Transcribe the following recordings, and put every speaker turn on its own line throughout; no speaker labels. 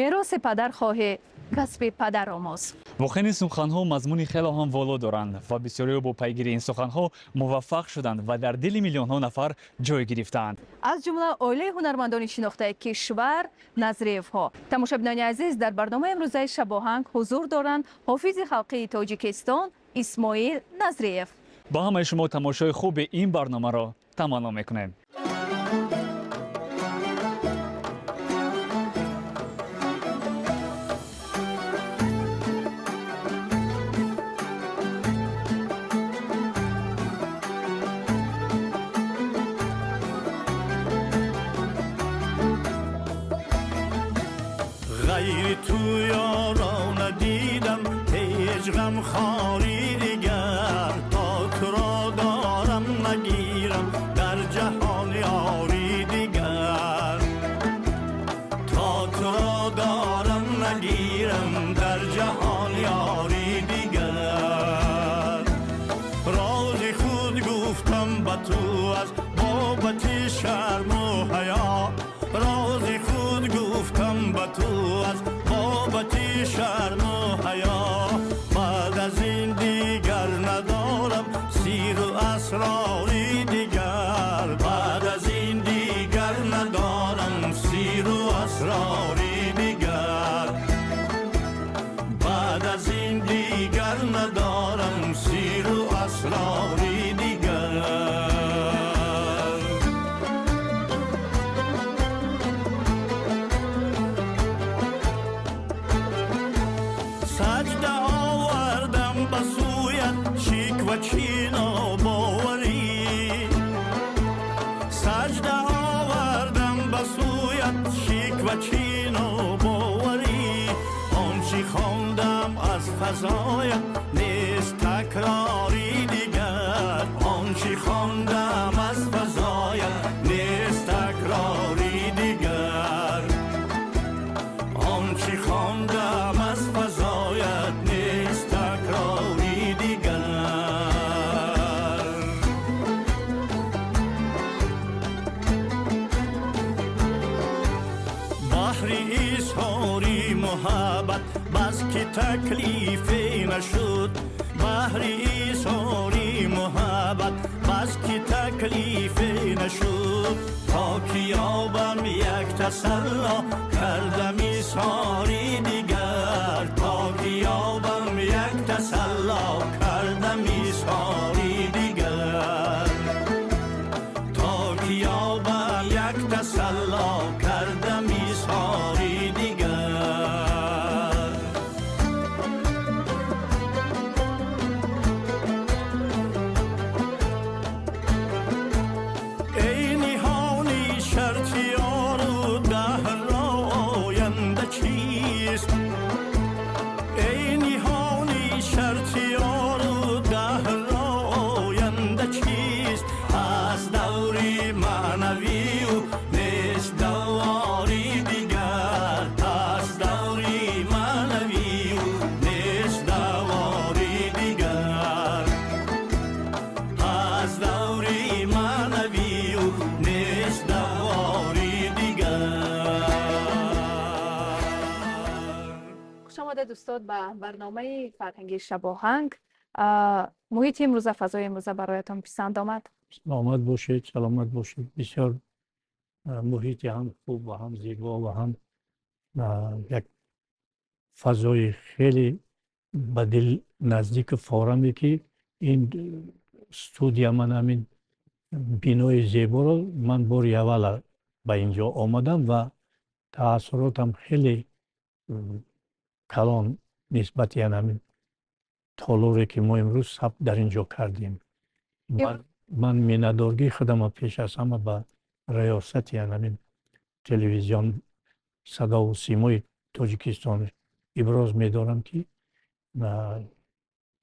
Мероси падар хоҳӣ, касби падар омӯз.
Воқеан, ин суханҳо мазмуни хело ҳам воло доранд ва бисёриҳо бо пайгирии ин суханҳо муваффақ шуданд ва дар дили миллионҳо нафар ҷой гирифтаанд.
Аз ҷумла оилаи ҳунармандони шинохтаи кишвар, Назриевҳо. Тамошобинони азиз, дар барномаи имрӯзаи Шабоҳанг ҳузур доранд ҳофизи халқии Тоҷикистон Исмоил Назриев.
Ба ҳамаи шумо тамошои хуби ин барномаро таманно мекунем.
Ғайри ту ёро надидам ҳеҷ ғамхори дигар, то туро дорам нагирам дар ҷаҳон ёри дигар, то туро дорам нагирам дар ҷаҳон ёри дигар. Рози худ гуфтам ба ту аз бобати шарму ҳаё, рози худ гуфтам ба ту аз бобати шарму ҳаё. Баъд аз ин дигар надорам сиру асрори дигар, баъд аз ин дигар надорам сиру асрори дигар, баъд аз ин дигар надорам сиру асрори дигар. Саҷда овардам ба сӯят, шиква чӣ нобоварӣ, саҷда овардам ба сӯят, шиква чӣ нобоварӣ. Он чӣ хондам аз фазоят нест такрори дигар, он чӣ хондам аз фазоят нест такрори дигар, он чӣ хондам аз фазоят нест такрори дигар. Баҳри изҳори муҳаббат бас ки таклифе нашуд, баҳри изҳори муҳаббат бас ки таклифе нашуд, то ки ёбам як тасалло кардам изҳори дигар, то ки ёбам як тасалло кардам изҳори дигар, то ки ёбам як тасалло кардам изҳори дигар. Эй ниҳони шарти ёру даҳрро оянда чист, эй ниҳони шарти ёру даҳрро оянда чист, аз даври маънавию нест давори дигар, аз даври маънавию нест давори дигар, аз даври маънавию нест давори дигар.
Хуш омадед, устод, ба барномаи фарҳангии Шабоҳанг. Муҳити имрӯза, фазои имрӯза бароятон писанд омад?
Саломат бошед, саломат бошед. Бисёр муҳити ҳам хуб ва ҳам зебо ва ҳам як фазои хеле ба дил наздику фораме, ки ин студия, ман ҳамин бинои зеборо ман бори аввал ба инҷо омадам ва таассуротам хеле калон нисбати ҳамин толоре, ки мо имрӯз сабт дар ин ҷо кардем. Ман миннатдоргии худамро пеш аз ҳама ба раёсати ҳамин телевизион садову симои Тоҷикистон иброз медорам, ки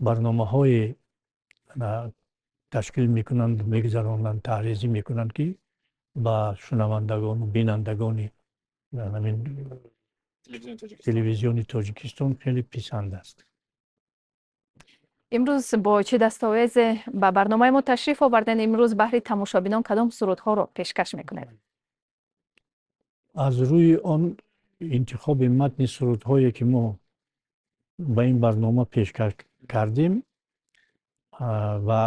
барномаҳое ташкил мекунанд, мегузаронанд, таҳризӣ мекунанд, ки ба шунавандагону бинандагони ҳамин телевизиони Тоҷикистон хеле писанд аст.
Имрӯз бо чӣ дастовезе ба барномаи мо ташриф овардед? Имрӯз баҳри тамошобинон кадом сурудҳоро пешкаш мекунед?
Аз рӯи он Интихоби матни сурудҳое, ки мо ба ин барнома пешкаш кардем, ва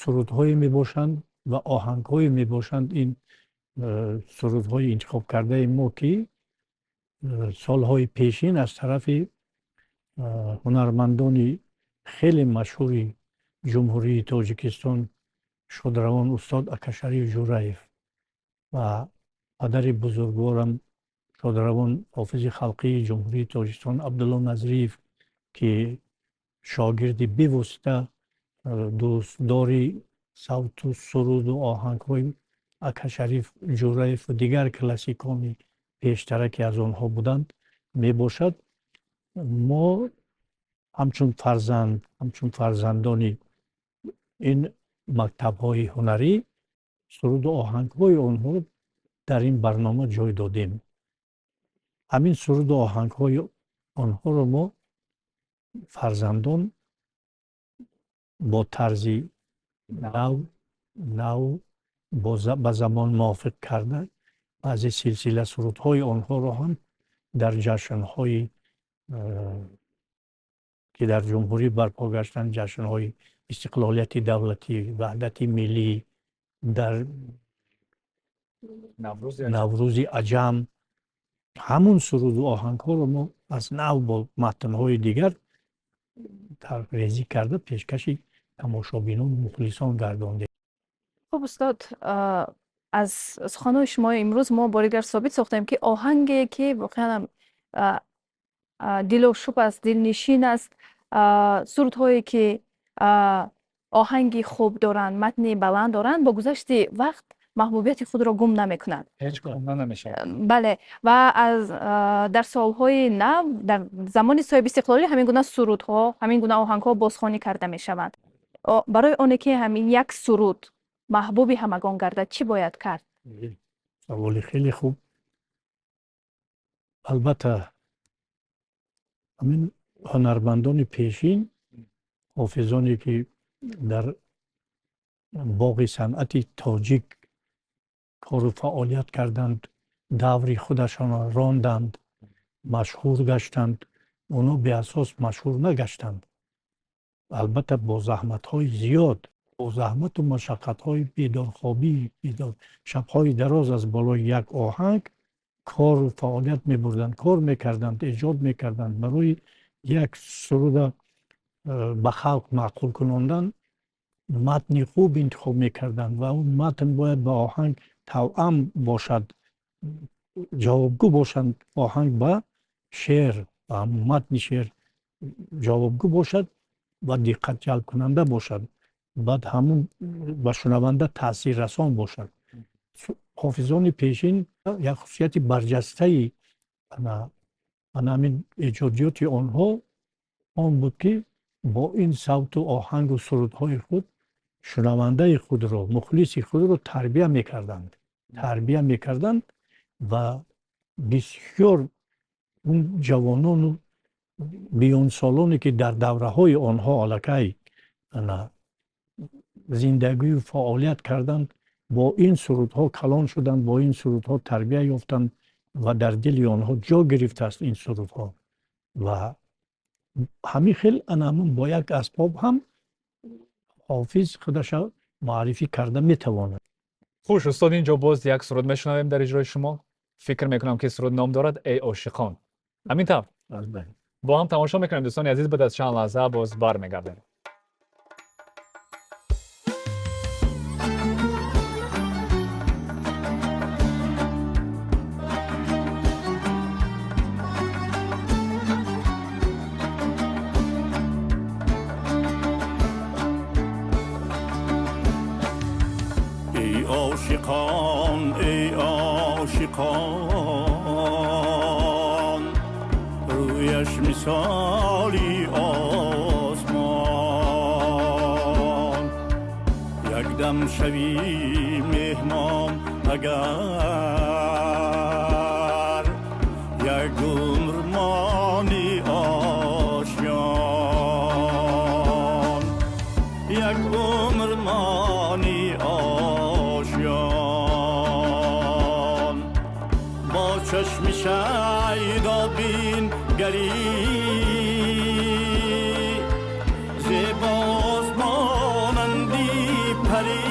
сурудҳое мебошанд ва оҳангҳое мебошанд, ин сурудҳои интихобкардаи мо, ки солҳои пешин аз тарафи ҳунармандони хеле машҳури Ҷумҳурии Тоҷикистон, шодравон устод Акашариф Ҷураев ва падари бузургворам, шодравон ҳофизи халқии Ҷумҳурии Тоҷикистон Абдулло Назриев, ки шогирди бевосита, дӯстдори савту суруду оҳангҳои Акашариф Ҷураеву дигар классикони пештара, ки аз онҳо буданд, мебошад. Мо ҳамчун фарзанд, ҳамчун фарзандони ин мактабҳои ҳунарӣ, суруду оҳангҳои онҳоро дар ин барнома ҷой додем. Ҳамин суруду оҳангҳои онҳоро мо фарзандон бо тарзи нав, ба замон мувофиқ карда, баъзе силсила сурудҳои онҳоро ҳам дар ҷашнҳои, ки дар ҷумҳурӣ барпо гаштанд, ҷашнҳои истиқлолияти давлатӣ, ваҳдати миллӣ, дар Наврӯзи аҷам, ҳамун суруду оҳангҳоро мо аз нав бо матнҳои дигар таррезӣ карда, пешкаши тамошобинону мухлисон гардондем.
Хуб, устод, аз суханҳои шумо имрӯз мо бори дигар собит сохтем, ки оҳанге, ки воқеан дилошуб аст, дилнишин аст, сурудҳое, ки оҳанги хуб доранд, матни баланд доранд, бо гузашти вақт маҳбубияти худро гум намекунанд.
Ҳеҷ гум намешавад.
Бале, ва аз дар солҳои нав, дар замони соҳибистиқлолӣ, ҳамин гуна сурудҳо, ҳамин гуна оҳангҳо бозхонӣ карда мешаванд. Барои оне ки ҳамин як суруд маҳбуби ҳамагон гардад, чӣ бояд кард?
Саволи хеле хуб. Албатта, ҳамин ҳунармандони пешин, ҳофизоне, ки дар боғи санъати тоҷик кору фаъолият карданд, даври худашонро ронданд, машҳур гаштанд, онҳо беасос машҳур нагаштанд. Албатта, бо заҳматҳои зиёд, бо заҳмату машаққатҳои бедорхобӣ, шабҳои дароз аз болои як оҳанг кору фаъолият мебурданд, кор мекарданд, эҷод мекарданд. Барои як суруда ба халқ маъқул кунондан матни хуб интихоб мекарданд ва он матн бояд ба оҳанг тавъам бошад, ҷавобгӯ бошанд, оҳанг ба шеър, ба матни шеър ҷавобгӯ бошад ва диққатҷалбкунанда бошад, баъд ҳамун ба шунаванда таъсиррасон бошад. Ҳофизони пешин як хусусияти барҷастаи ана ҳамин эҷодиёти онҳо он буд, ки бо ин савту оҳангу сурудҳои худ шунавандаи худро, мухлиси худро тарбия мекарданд, тарбия мекарданд ва бисёр он ҷавонону миёнсолоне, ки дар давраҳои онҳо аллакай зиндагию фаъолият карданд, бо ин сурудҳо калон шуданд, бо ин сурудҳо тарбия ёфтанд ва дар дили онҳо ҷо гирифтааст ин сурудҳо. Ва ҳамин хел ана ҳамун бо як асбоб ҳам ҳофиз худаша муаррифӣ карда метавонад.
Хуш, устод, инҷо боз як суруд мешунавем дар иҷрои шумо. Фикр мекунам, ки суруд ном дорад «Эй ошиқон». Ҳамин тавр бо ҳам тамошо мекунем, дӯстони азиз. Баъд аз чанд лаҳза боз бармегардем.
Эй ошиқон, эй ошиқон, рӯяш мисоли осмон, якдам шавӣ меҳмон агар, як умр мони ошён, як умр мони ошён. Бо چشم شیدا بینگری زیباست مانندی پری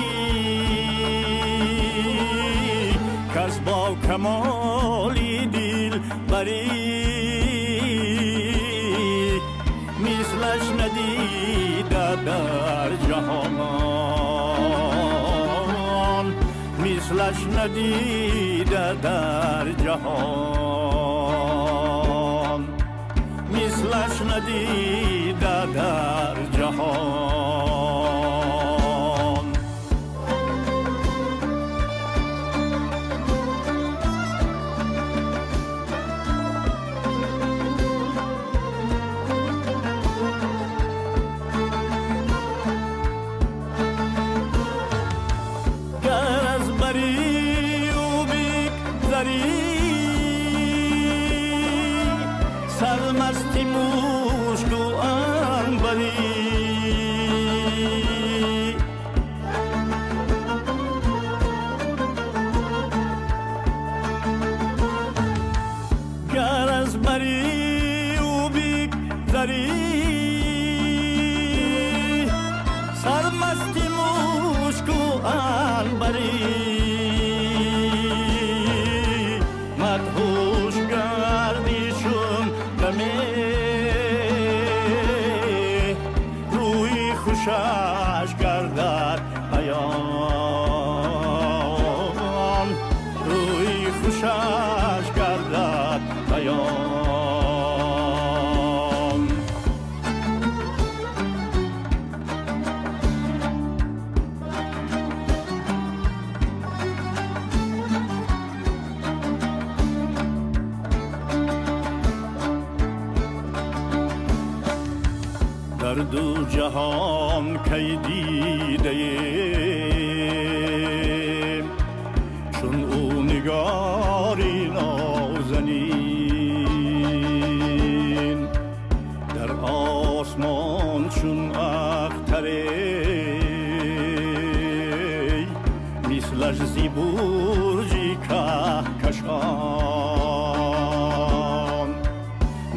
کس با کمالی دل بری مثلش ندیده در جهان مثلش ندیده در جهان مثلش ندیده در جهان. گر از بری او بگذری سرمستی مشک و عنبری گر از بری او بگذری سرمستی مشک و عنبری مدهوش گردیشون دمی روی خوشش گردد عیان روی خوشش گردد عیان. در دو جهان کی دیده ایم چون او نگاری نازنین در آسمان چون اختر مثلش زی برج کهکشان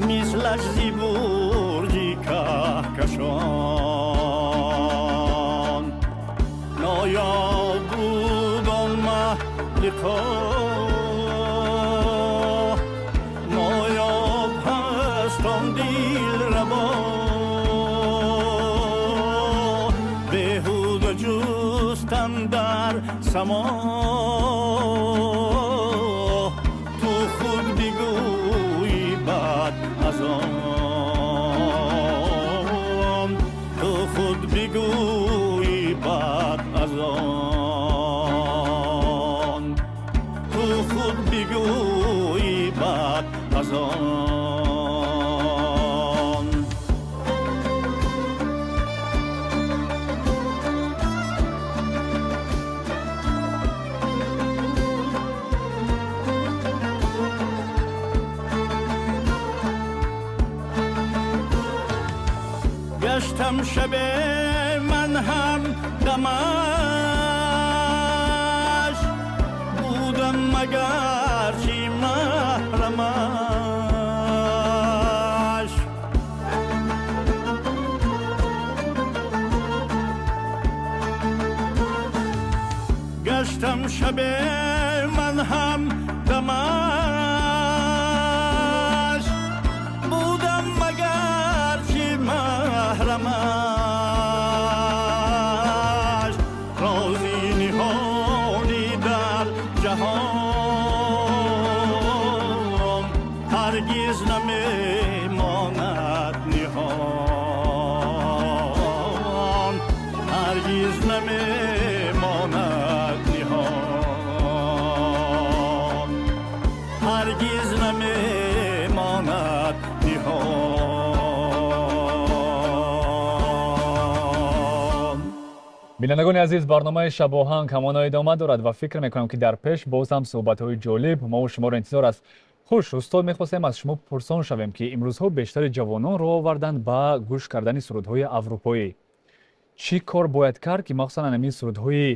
مثلش زی برج کهکشان نایاب بود آن مه لقا نایاب هست آن دلربا بیهوده جستن در سما تو خود بگویی بعد از آن تو خود بگویی بعد از آن تو خود بگویی بعد از آن. گشتم شب من هم دمش بودم مگر چی محرمش گشتم شب من هم دمش بودم مگر چی محرمش رازی نهانی در جهان هرگز نمیماند نهان هرگز نمیماند نهان هرگز نمیماند نهان.
Бинандагони азиз, барномаи Шабоҳанг ҳамоно идома дорад ва фикр мекунам, ки дар пеш боз ҳам суҳбатҳои ҷолиб мову шуморо интизор аст. Хуш, устод, мехостем аз шумо пурсон шавем, ки имрӯзҳо бештари ҷавонон рӯ оварданд ба гӯш кардани сурудҳои аврупоӣ. Чӣ кор бояд кард, ки махсусан ҳамин сурудҳои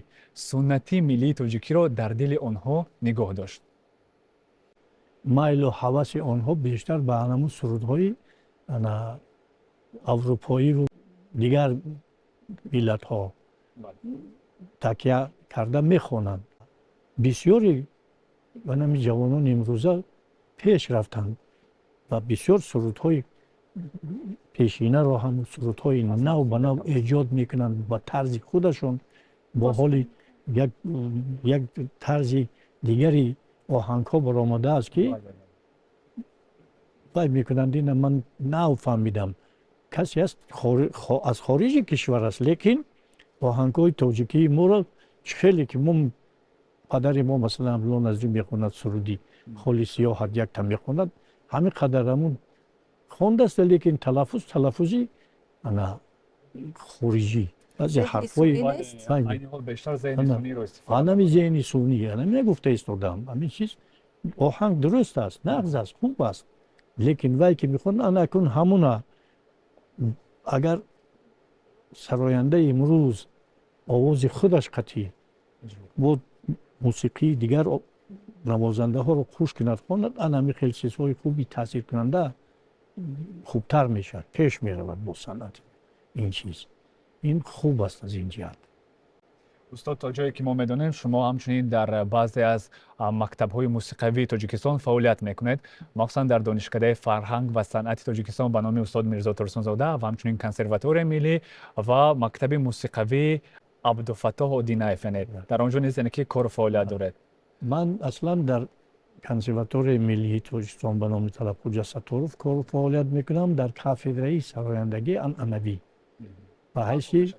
суннатии миллии тоҷикиро дар дили онҳо нигоҳ дошт?
Майлу ҳаваси онҳо бештар ба ҳамун сурудҳои аврупоиву дигар миллатҳо такя карда мехонанд. Бисёри анами ҷавонони имрӯза пеш рафтанд ва бисёр сурудҳои пешинаро ҳам, сурудҳои нав ба нав эҷод мекунанд ба тарзи худашон, бо ҳоли як тарзи дигари оҳангҳо баромадааст, ки вай мекунанд. Ина ман нав фаҳмидам, касе аст, аз хориҷи кишвар аст, лекин оҳангҳои тоҷикии моро хеле ки мо падари мо, масалан, Абдулло Назрӣ мехонад, суруди холи сиёҳат якта мехонад, ҳамин қадар ҳамун хондааст, лекин талаффуз талаффузи ана хориҷӣ, баъзе ҳарфҳои анами зеҳни сунъӣ анами нагуфта истодам. Ҳамин чиз оҳанг дуруст аст, нағз аст, хуб аст, лекин вай ки мехонад, анакун ҳамуна агар сарояндаи имрӯз овози худаш қатъӣ бо мусиқии дигар навозандаҳоро хуш кунад, хонад, анами хел чизҳои хуби таъсиркунанда хубтар мешавад, пеш меравад бо санъат. Ин чиз ин хуб аст аз ин ҷиҳат.
Устод, то ҷое ки мо медонем, шумо ҳамчунин дар баъзе аз мактабҳои мусиқавии Тоҷикистон фаъолият мекунед, махсусан дар Донишкадаи фарҳанг ва санъати Тоҷикистон ба номи устод Мирзо Турсунзода ва ҳамчунин Консерваторияи миллӣ ва мактаби мусиқавии Абдуфаттоҳ Одинаев, яъне дар он ҷо низ яъне ки кору фаъолият доред.
Ман аслан дар Консерваторияи миллии Тоҷикистон ба номи Талабхоҷа Сатторов кору фаъолият мекунам, дар кафедраи сарояндагии анъанавӣ ба ҳайси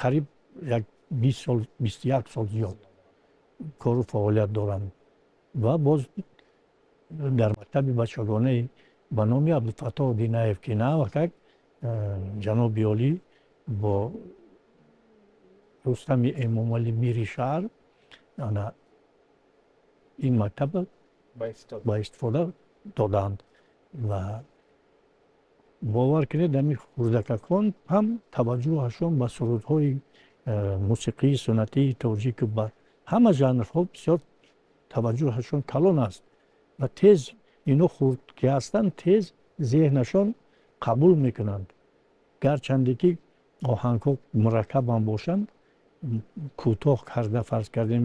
қариб як 20 сол, 21 сол зиёд кору фаъолият дорам ва боз дар мактаби бачагонаи ба номи Абдуфаттоҳ Одинаев, ки навакак ҷаноби олӣ бо Рустами Эмомалӣ, мири шаҳр, ана ин мактаба ба истифода доданд. Ва бовар кунед, ҳамин хурдакакон ҳам таваҷҷӯҳашон ба сурудҳои мусиқии суннатии тоҷику ба ҳама жанрҳо бисёр таваҷҷӯҳашон калон аст ва тез ино хурд ки ҳастанд, тез зеҳнашон қабул мекунанд. Гарчанде ки оҳангҳо мураккабам бошанд, кӯтоҳ карда, фарз кардем,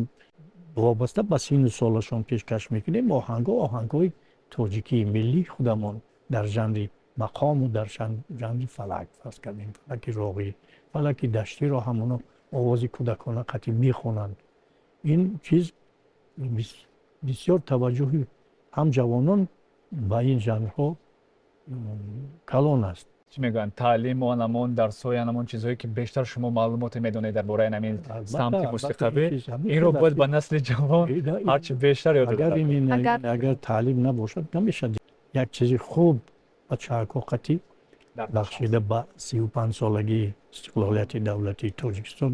вобаста ба синну солашон пешкаш мекунем. Оҳангҳо оҳангҳои тоҷикии миллии худамон дар жанри мақому дар жанри фалак, фарз кардем, фалаки роғӣ, фалаки даштиро ҳамоно овози кӯдакона қатъӣ мехонанд. Ин чиз бисёр таваҷҷӯҳи ҳам ҷавонон ба ин жанрҳо калон аст.
Чӣ мегӯянд, таълиму анамон дарсҳои анамон чизҳое ки бештар шумо маълумоте медонед дар бораи ҳамин самти мусиқавӣ, инро бояд ба насли ҷавон ҳарчи бештар ёд.
Агар таълим набошад, намешавад. Як чизи хуб ба чаҳаркоҳ қатъӣ бахшида ба 35-солагии истиқлолияти давлатии Тоҷикистон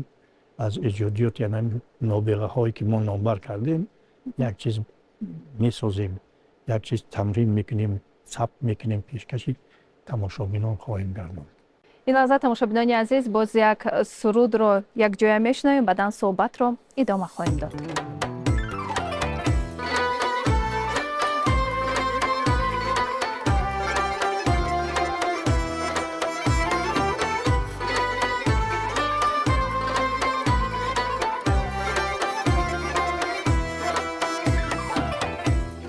аз эҷодиёти ҳамин нобиғаҳое ки мо номбар кардем, як чиз месозем, як чиз тамрин мекунем, сабт мекунем, пешкаши тамошобинон хоҳем гардонд.
Ин лаҳза, тамошобинони азиз, боз як сурудро якҷоя мешунавем, баъдан суҳбатро идома хоҳем дод.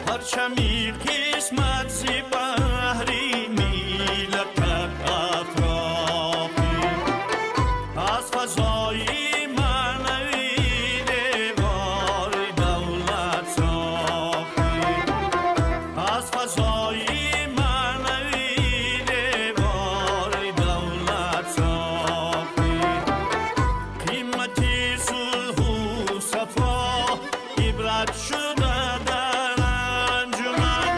Парчами қисмат зи баҳри миллатат афроқӣ, аз фазои маънавӣ девори давлат сохтӣ, аз фазои маънавӣ девори давлат сохтӣ. Қимати сулҳу сафо ибрат шуда дар анҷуман.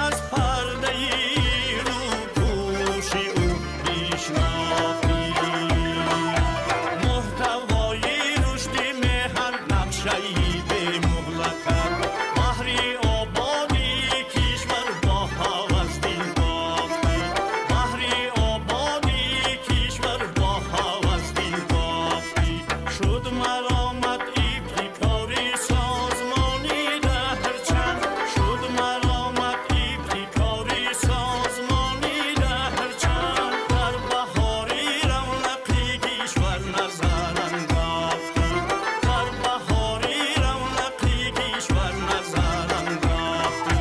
Аз пардаи рӯпӯши ӯ бишнохтӣ. Муҳтавои рушди меҳан, нақшаи бемуҳлатар, баҳри ободии кишвар бо ҳавас дил бохтӣ, баҳри ободии кишвар бо ҳавас дил бохтӣ. Шуд маромат ибтикори созмонӣ ҳарчанд, шуд маромат ибтикори созмонӣ ҳарчанд, дар баҳори равнақи кишвар назар андохтӣ, дар баҳори равнақи кишвар назар андохтӣ.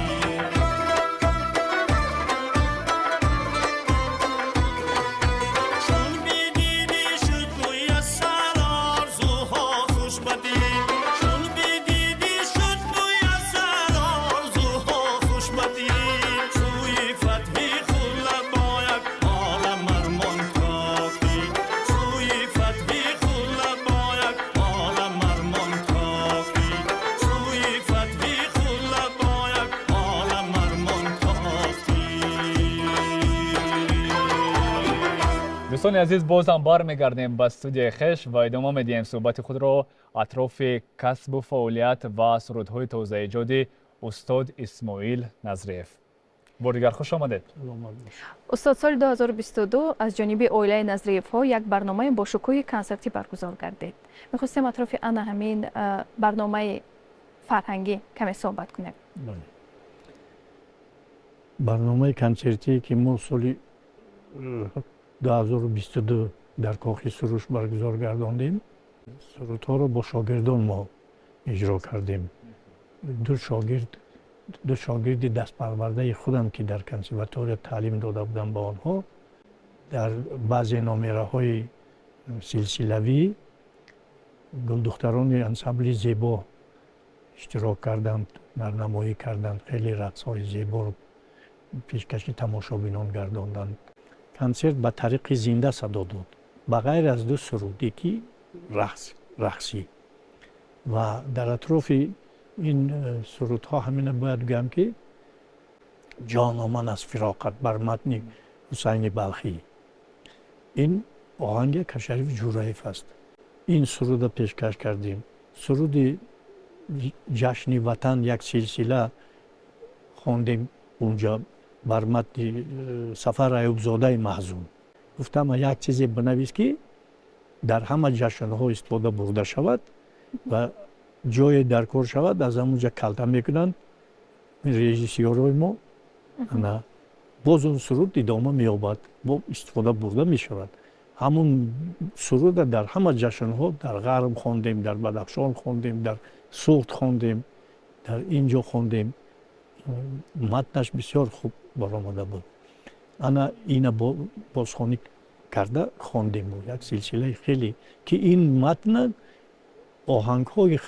Чун бидидӣ шуд муяссар орзуҳо хуш ба дил, чун бидидӣ шуд муяссар орзуҳо хуш ба дил, сӯи фатҳи хула бо як олам армон тохтӣ, сӯи фатҳи хула бо як олам армон тохтӣ, сӯи фатҳи хула бо як олам армон тохтӣ.
Дӯстони азиз, боз ҳам бармегардем ба студияи хеш ва идома медиҳем суҳбати худро атрофи касбу фаъолият ва сурудҳои тозаэҷоди устод Исмоил Назриев. Бори дигар хуш омадед.
Саломат бошед.
Устод, соли 2022 аз ҷониби оилаи Назриевҳо як барномаи бошукӯҳи консертӣ баргузор гардид. Мехостем атрофи ана ҳамин барномаи фарҳангӣ каме суҳбат кунем.
Бале. Барномаи консертие, ки мо соли 2022 дар Кохи Суруш баргузор гардондем, сурудҳоро бо шогирдон мо иҷро кардем. Ду шогирди дастпарвардаи худам, ки дар консерватория таълим дода будам ба онҳо, дар баъзе номераҳои силсилавӣ гулдухтарони ансамбли «Зебо» иштирок карданд, нарнамоӣ карданд, хеле рақсҳои зеборо пешкаши тамошобинон гардонданд. Консерт ба тариқи зинда садо дод, ба ғайр аз ду суруде, ки рақсӣ. Ва дар атрофи ин сурудҳо ҳамина бояд гӯям, ки «Ҷоно ман аз фироқат» бар матни Ҳусайни Балхӣ, ин оҳанги Кашариф Ҷураев аст, ин суруда пешкаш кардем. Суруди ҷашни Ватан як силсила хондем унҷа бар матни Сафар Аюбзодаи маҳзун. Гуфтам, як чизе бинавис, ки дар ҳама ҷашнҳо истифода бурда шавад ва ҷое дар кор шавад, аз ҳамунҷа калта мекунанд режиссёрҳои мо, ана боз он суруд идома меёбад, бо истифода бурда мешавад. Ҳамун суруда дар ҳама ҷашнҳо дар Ғарб хондем, дар Бадахшон хондем, дар Суғд хондем, дар ин ҷо хондем. Матнаш бисёр хуб баромада буд. Ана ина бозхонӣ карда хондем, як силсилаи хеле, ки ин матна оҳангҳои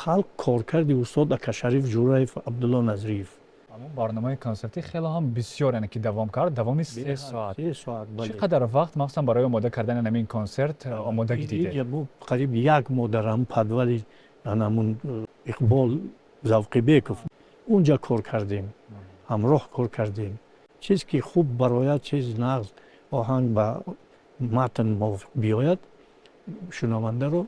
халқ, коркарди устод Акашариф Ҷураев, Абдулло Назриев.
Ҳамон барномаи консертӣ хеле ҳам бисёр, яъне ки давом кард, давоми 3 соат.
3 соат, бале.
Чӣ қадар вақт махсусан барои омода кардани ҳамин консерт омодагӣ дидед?
Инҷа мо қариб як моҳ дар ҳамн подвали анамун Иқбол Завқибеков унҷа кор кардем, ҳамроҳ кор кардем. Чиз ки хуб барояд, чиз нағз, оҳанг ба матн мувофиқ биёяд, шунавандаро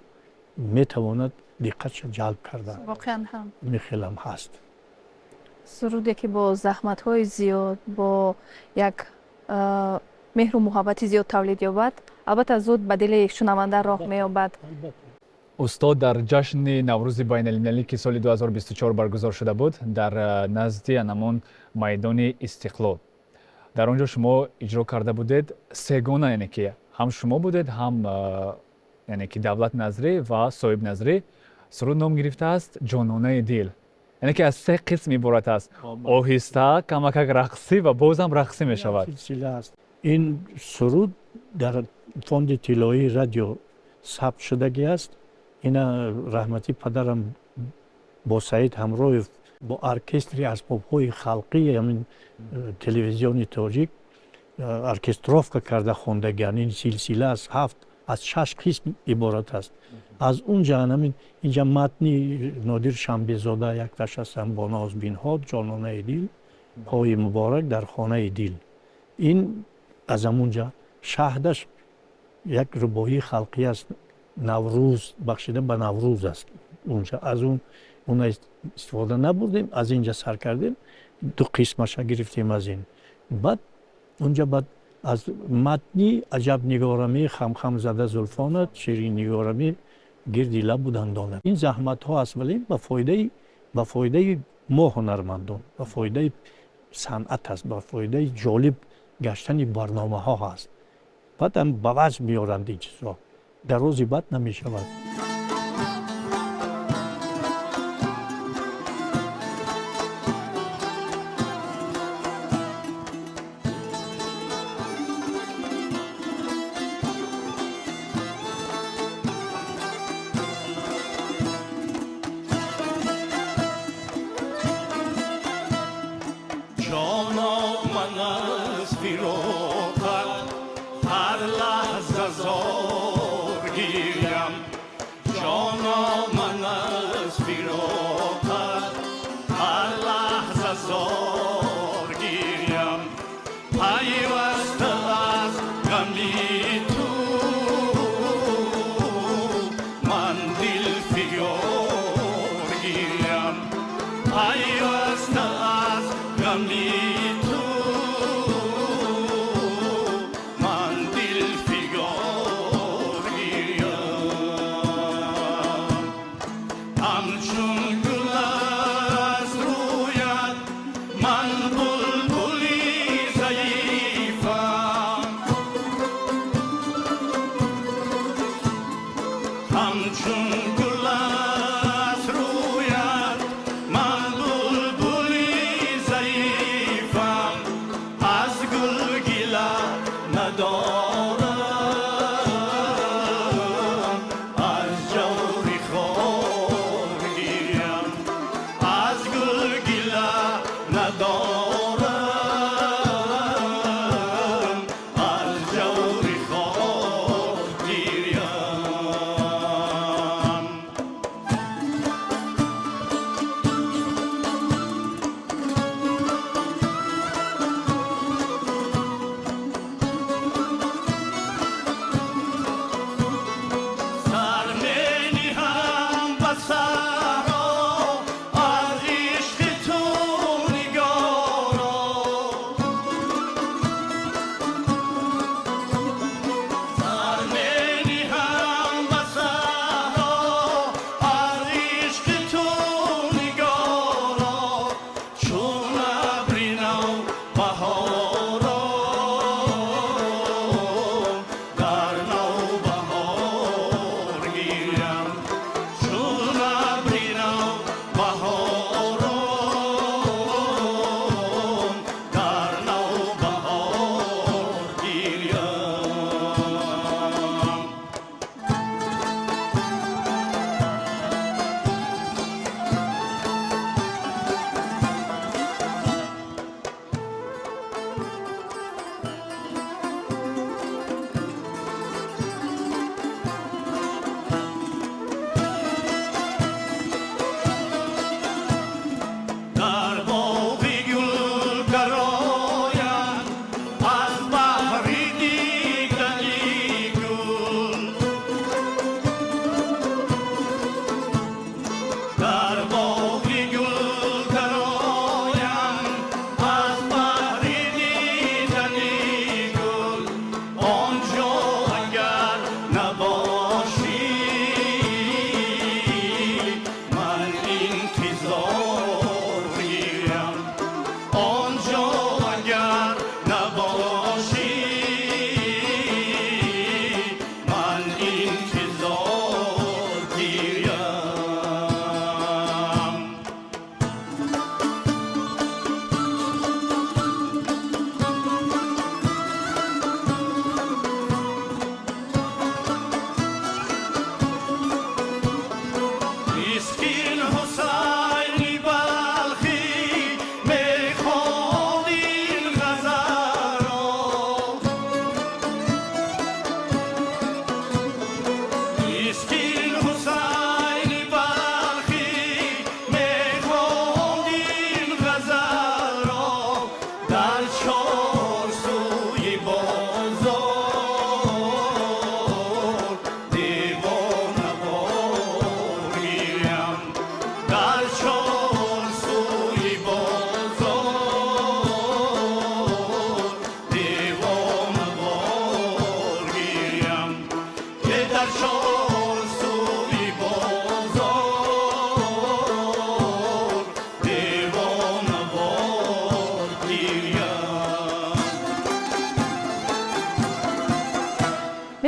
метавонад диққатша ҷалб карда.
Воқеан ҳам.
Михелам ҳаст.
Суруде, ки бо заҳматҳои зиёд, бо як меҳру муҳаббати зиёд тавлид ёбад, албатта зуд ба дили шунаванда роҳ меёбад.
Устод, дар ҷашни Наврӯзи байналмилалӣ, ки соли 2024 баргузор шуда буд дар назди анамон майдони Истиқлол, дар он ҷо шумо иҷро карда будед сегона, яъне ки ҳам шумо будед, ҳам яъне ки Давлат Назрӣ ва Соҳиб Назрӣ. Суруд ном гирифтааст «Ҷононаи дил», яъне ки аз се қисм иборат аст: оҳиста, камакак рақсӣ ва бозам рақсӣ мешавад.
Силсила аст. Ин суруд дар фонди тиллоии радио сабт шудагӣ аст. Ина раҳматӣ падарам бо Саид Ҳамроев, бо оркестри асбобҳои халқии ҳамин Телевизиони Тоҷик оркестровка карда хондагиан. Ин силсила аз ҳафт, аз шаш қисм иборат аст. Аз он ҷа ҳамин инҷа матни Нодир Шанбезода якташ ҳастам, бо нозбинҳо «Ҷононаи дил». Пои муборак дар хонаи дил. Ин аз ҳамунҷа шаҳдаш як рубоии халқӣ аст, Наврӯз бахшида ба Наврӯз аст. Унҷа аз он уна истифода набурдем, аз инҷа сар кардем, ду қисмаша гирифтем аз ин. Баъд унҷа баъд аз матни аҷаб нигорами, хамхам зада зулфонат, ширин нигорами, гирди лабу дандонат. Ин заҳматҳо аст, вале ба фоидаи мо ҳунармандон, ба фоидаи санъат аст, ба фоидаи ҷолиб гаштани барномаҳо ҳаст. Баъдам ба вазн меоранд ин чизро, дарози бад намешавад.
Ҷоно, ман аз фироқат ҳар лаҳза зор гирям. Ҷоно, ман аз фироқат ҳар лаҳза зор гирям. Пайваста аз ғами ту ман дилфигор гирям. Пайваста аз ғами ту ман дилфигор гирям. Ҳамчун гул аз рӯят ман булбули заифам. Ҳамчун гул аз рӯят ман булбули заифам.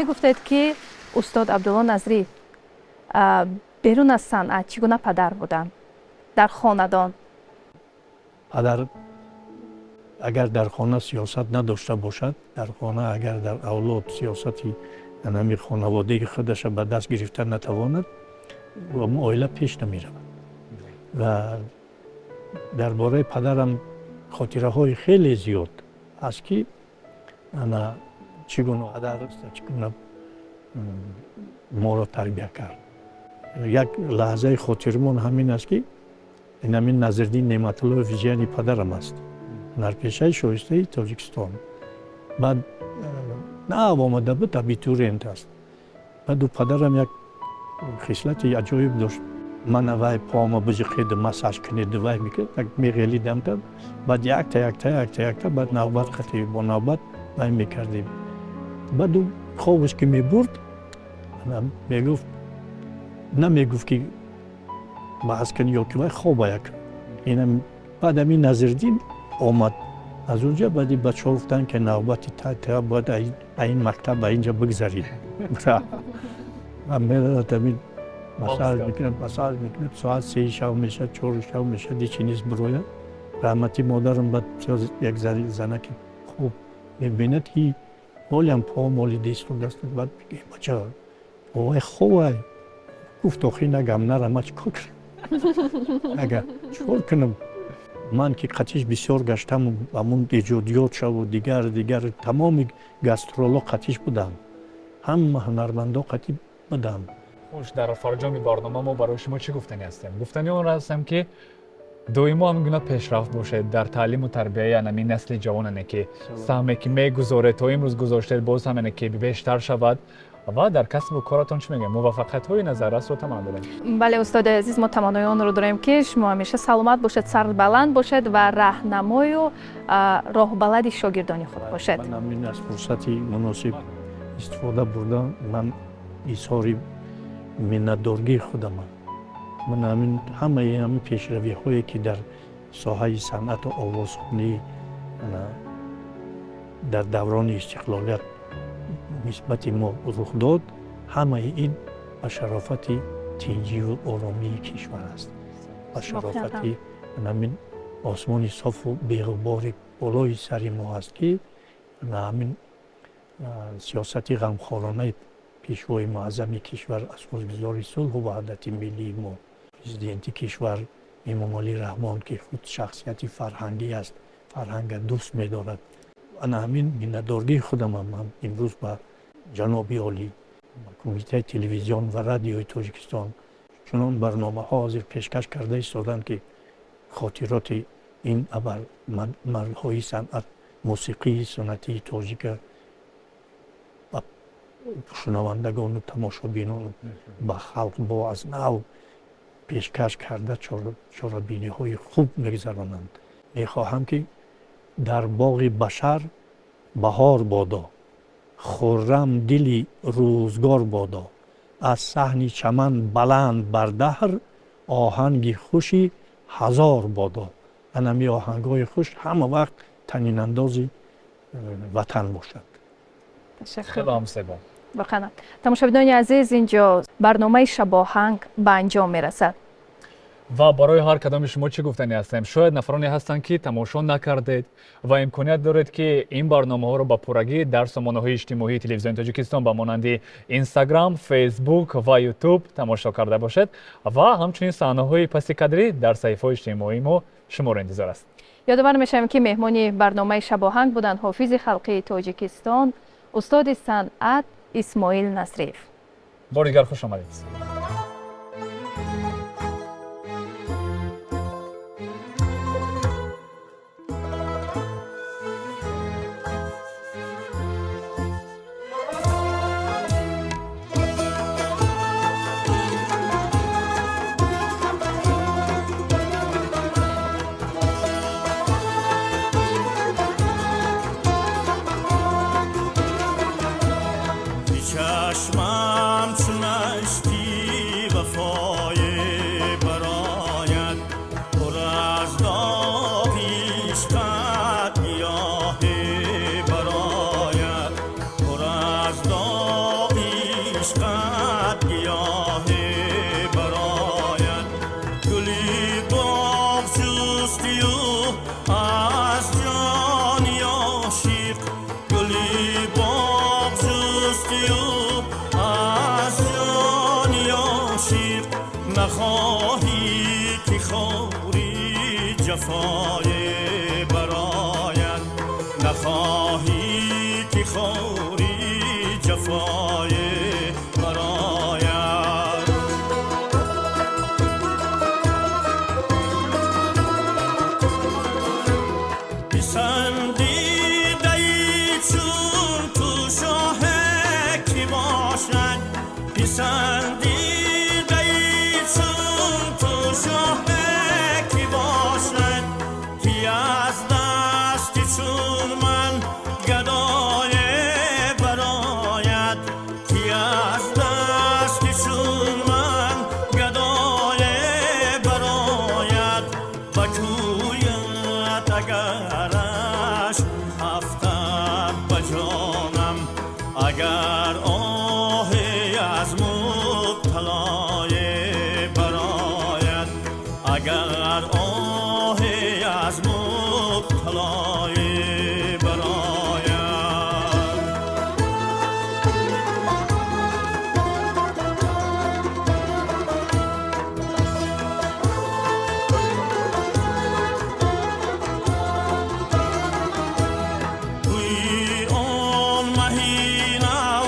Мегуфтед, ки устод Абдулло Назрӣ берун аз санъат чӣ гуна падар буданд дар хонадон?
Падар агар дар хона сиёсат надошта бошад, дар хона агар дар авлод сиёсати ҳамин хонаводаи худаша ба даст гирифта натавонад, оила пеш намеравад. Ва дар бораи падарам хотираҳои хеле зиёд аст, ки ана чӣ гуна падар, чӣ гуна моро тарбия кард. Як лаҳзаи хотирмон ҳамин аст, ки инамин Назирдин Неъматуллоев ҷияни падарам аст, ҳунарпешаи шоистаи Тоҷикистон. Баъд нав омада буд, абитуриент аст. Баъду падарам як хислати аҷоиб дошт: мана вай пома бижиқеду массаж кунеду вай мекард, меғелидам та, баъд якта, якта, якта, якта, баъд навбат қати бо навбат вай мекардем. Баъду хобаш ки мебурд, мегуфт, намегуфт, ки баҳс кун ё ки вай хоба як. Баъд ҳамин Назирдин омад аз унҷа, баъди бачаҳо гуфтанд, ки навбати бояд ин мактаб ба инҷа бигзарид. Меравад, ҳамин массаж мекунад, массаж мекунад, соат 3 шав мешавад, 4 шав мешавад, ҳечи нест бирояд. Раҳмати модарам баъд як занаки хуб мебинад, ки ҳолиам по молидисту дасту. Баъд бача овай ховай. Гуфт: охи нагам нара, ма чикор кунам, ага чикор кунам? Ман ки қатиш бисёр гаштам, ҳамун эҷодиёт шаву дигар дигар, тамоми гастроло қатиш будам, ҳама ҳунармандо қатӣ будам.
Хуш, дар фарҷоми барнома мо барои шумо чӣ гуфтанӣ ҳастем? Гуфтани он ҳастам, ки доимо ҳамин гуна пешрафт бошед дар таълиму тарбияи анами насли ҷавонане, ки саҳме ки мегузоред, то имрӯз гузоштед, боз ҳамине ки бештар шавад, ва дар касбу коратон чӣ мегӯем, муваффақиятҳои назаррасро таманно дорем.
Бале, устоди азиз, мо таманнои онро дорем, ки шумо ҳамеша саломат бошед, сарбаланд бошед ва раҳнамою роҳбалади шогирдони худ бошед.
Ман ҳамин аз фурсати муносиб истифода бурдам, ман изҳори миннатдоргии худамам. Ман ҳамин ҳамаи ҳамин пешравиҳое, ки дар соҳаи санъату овозхонӣ дар даврони истиқлолият нисбати мо рух дод, ҳамаи ин ба шарофати тинҷиву оромии кишвар аст, ба шарофати ҳамин осмони софу беғубори болои сари мо аст, ки ҳамин сиёсати ғамхоронаи пешвои муаззами кишвар, асосгузори сулҳу ваҳдати миллии мо, президенти кишвар Эмомалӣ Раҳмон, ки худ шахсияти фарҳангӣ аст, фарҳанга дӯст медорад. Ана ҳамин миннатдоргии худамам ман имрӯз ба ҷаноби олӣ, ба Кумитаи телевизион ва радиои Тоҷикистон. Чунон барномаҳо ҳозир пешкаш карда истоданд, ки хотироти ин абармардҳои санъат, мусиқии суннатии тоҷика ба шунавандагону тамошобинону ба халқ бо аз нав пешкаш карда, чорабиниҳои хуб мегузаронанд. Мехоҳам, ки дар боғи башар баҳор бодо, хуррам дили рӯзгор бодо, аз саҳни чаман баланд бар даҳр оҳанги хуши ҳазор бодо. Анами оҳангҳои хуш ҳама вақт танинандози ватан бошад.
Хеле ҳам зебо.
Воқеан, тамошобинони азиз, инҷо барномаи Шабоҳанг ба анҷом мерасад.
Ва барои ҳар кадоми шумо чӣ гуфтанӣ ҳастем? Шояд нафароне ҳастанд, ки тамошо накардед ва имконият доред, ки ин барномаҳоро ба пуррагӣ дар сомонаҳои иҷтимоии Телевизиони Тоҷикистон ба монанди Инстаграм, Фейсбук ва Ютуб тамошо карда бошед, ва ҳамчунин саҳнаҳои паси кадрӣ дар саҳифаҳои иҷтимоии мо шуморо интизор аст.
Ёдовар мешавем, ки меҳмони барномаи Шабоҳанг буданд ҳофизи халқии Тоҷикистон, устоди санъат Исмоил Насриев.
Бори дигар хуш омадед.
Чашмам чун ашки جفای براید، نخواهی که خوری جفای براید. پسندیده ای چون تو شاه کی باشد، پسندیده ای چون تو شاه کی باشد، کی از دست چون من گدای براید، کی از دست چون من گدای براید. بکویت اگرش افتد به جانم، اگر آه از مبتلای براید، اگر آه از مبتلای براید. توی آن مهی نو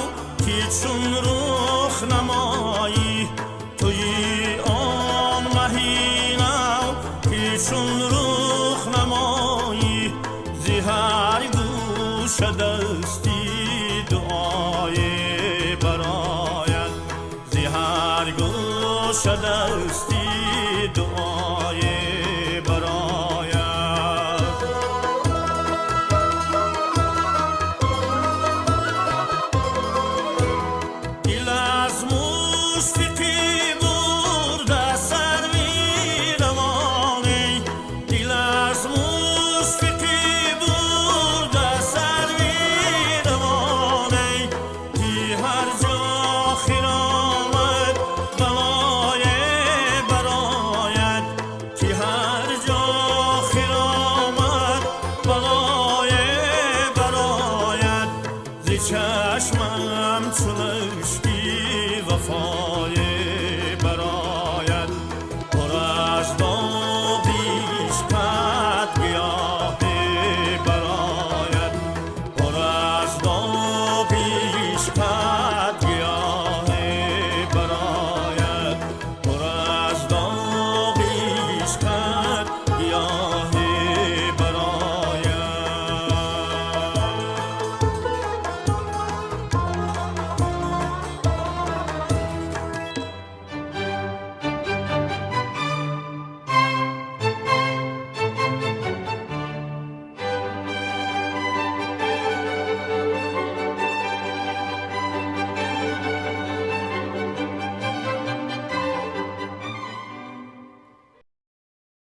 که چون رخ نمایی، توی آن مهی نو که چون رخ نمایی، ز هر گوشه دستی دعای براید، ز هر گوشه دستی دعای براید. دل از مشفقی برده سروی روانه، دل از مشفقی برده سروی روانه، که هر جا خرامد بلای براید، که هر جا خرامد بلای براید. ز